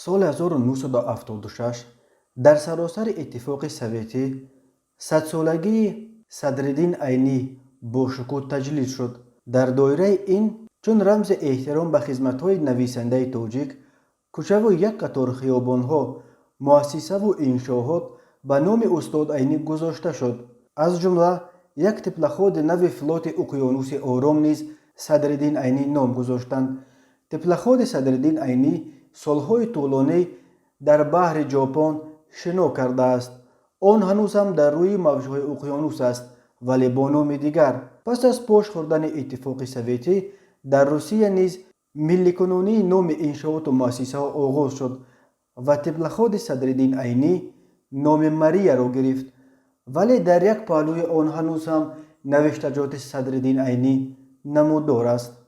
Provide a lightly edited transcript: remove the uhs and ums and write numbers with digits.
Соли 1976 дар саросари Иттифоқи Советӣ садсолагии Садриддин Айнӣ бошукӯҳ таҷлил шуд. Дар доираи ин, чун рамзи эҳтиром ба хизматҳои нависандаи тоҷик, кӯчаву як қатор хиёбонҳо, муассисаву иншоот ба номи устод Айнӣ гузошта шуд. Аз ҷумла як теплоходи нави флоти уқёнуси Ором низ Садриддин Айнӣ ном гузоштанд. Теплоходи Садриддин Айнӣ солҳои тӯлонӣ дар баҳри Ҷопон шино кардааст. Он ҳанӯз ҳам дар рӯи мавҷҳои уқёнус аст, вале бо номи дигар. Пас аз пош хӯрдани Иттифоқи Советӣ, дар Русия низ милликунонии номи иншооту муассисаҳо оғоз шуд ва теплоходи Садриддин Айнӣ номи Марияро гирифт, вале дар як паҳлӯи он ҳанӯз ҳам навиштаҷоти Садриддин Айнӣ намудор аст.